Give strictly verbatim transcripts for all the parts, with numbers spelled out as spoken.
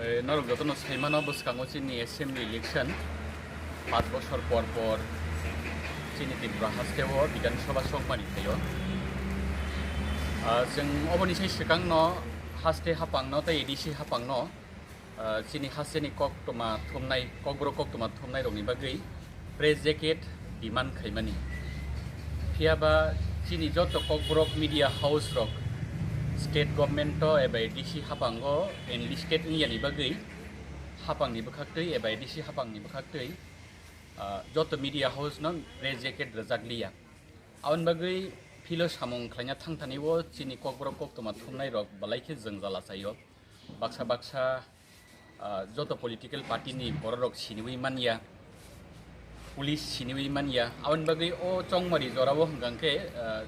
Eh, norok jotono saimano, bwskango chini assembly election, paanch bosor por por chini Tripura hasteo Bidhan Sabha sokmani phaio. Ah, chwng oboni sai swkangno haste haphangno tei A D C haphangno, ah, chini hasteni koktwma thumnai, kokborok koktwma thumnairokni bagwi press jacket demand khaimani. Phiya ba chini joto kokborok media house rok state government o eba A D C haphango enlisted wngyani bagwi haphangni bwkhaktwi eba A D C haphangni bwkhaktwi, ah, joto media house no press jacket rwjak liya. Aboni bagwi philo samung khlaina thangthani o chini kokborok koktwma thumnai rok belai khe jwngjal achaio. Baksa baksa, ah, joto political party ni borok rok siniwi manya, police siniwi manya. Aboni bagwi o chongmari jorao hwnkha khe, ah,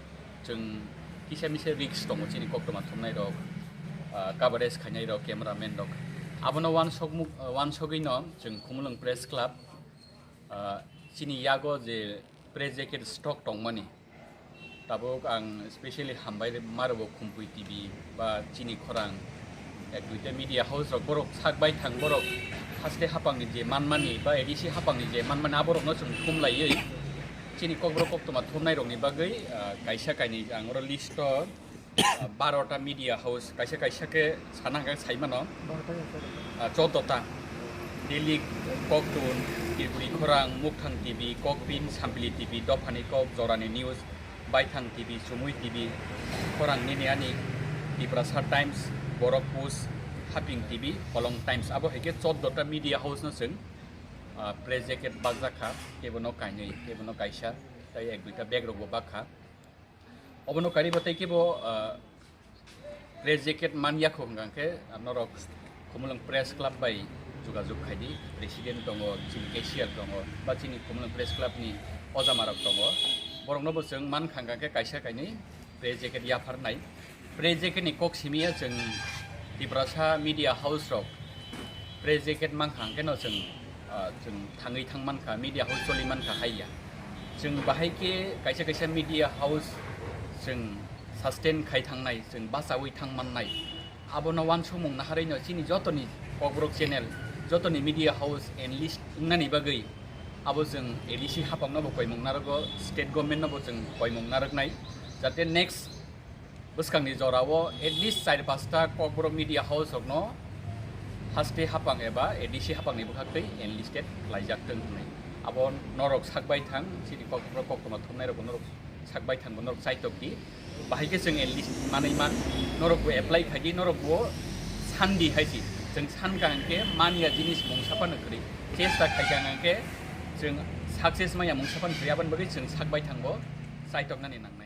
chwng kisa misa risk tongo chini koktwma thumnai rok, ah, coverage khainai rok, cameraman rok. Abono wansok muk-, ah, wansogwi no chwng Khumulwng Press Club, ah, chini yago je press jacket stock tongmani, tabuk ang specially hambai rw-, ma rwo Khumpui T V ba chini khorang ek duita media house rok, borok sak bai thang, borok haste haphangni je manmani ba A D C haphangni je manmani, aborokno chwng thumlaiwi chini kokborok koktwma thumnai rokni bagwi, ah, kaisa kainwi ang oro list o, ah, barota media house, kaisa kaisa khe sana hwnkhe saimano, ah, choddo ta. Daily Koktun, Tripuri Khorang, Mukthang T V, Kokpin, Sampili T V, Dophani Kok, Jorani News, Baithang T V, Chumui T V, Khorang Nini Ani, Tiprasa Times, Borok Post, Haping T V, Holong Times. Abo hai khe choddo ta media house no chwng, ah, press jacket bakjak kha, kebono kainwi, kebono kaisa, tei ek duita bag rokbo bak kha. Obono kariba tei kebo, ah, press jacket man ya kho hwnkha khe, ah, norok Khumulwng Press Club bai jogajog khai di, president tongo, chini cashier tongo, ba chini Khumulwng Press Club ni ojama rok tongo, borok no bo chwng man kha hwnkha khe kaisa kainwi press jacket yaphar nai. Press jacket ni kok simi ya chwng Tiprasa media house rok press jacket man kha hwnkhe no chwng, ah, chwng thangwi thang man kha, media house choli man kha hai ya. Chwng bahai khe kaisa kaisa media house chwng sustain khai thangnai, chwng bachaui thang mannai. Abono wansukmung naharwi no chini jotoni Kokborok channel, jotoni media house enlist wngnani bagwi abo chwng A D C haphang no bo koimung narwgo, state government no bo chwng koimung narwknai, jate next bwskangni jorao at least char pasta Kokborok media house rokno haste haphang eba A D C haphangni bwkhaktwi enlisted khlaijak thung hwnwi. Abo norok sak bai thang, chini Kokborok koktwma thumnai rokbo norok sak bai thang, bo norok chaitok di. Bahai khe chwng enlist manwi man, norok bo apply khai di, norok bo san di hai si. Chwng san ka hwnkhe man ya jinis mungsa phano kwrwi. Chesta khai ka hwnkhe chwng success manya mungsa phano kwrwi, aboni bagwi chwng sak bai thang bo chaitoknani nangnai.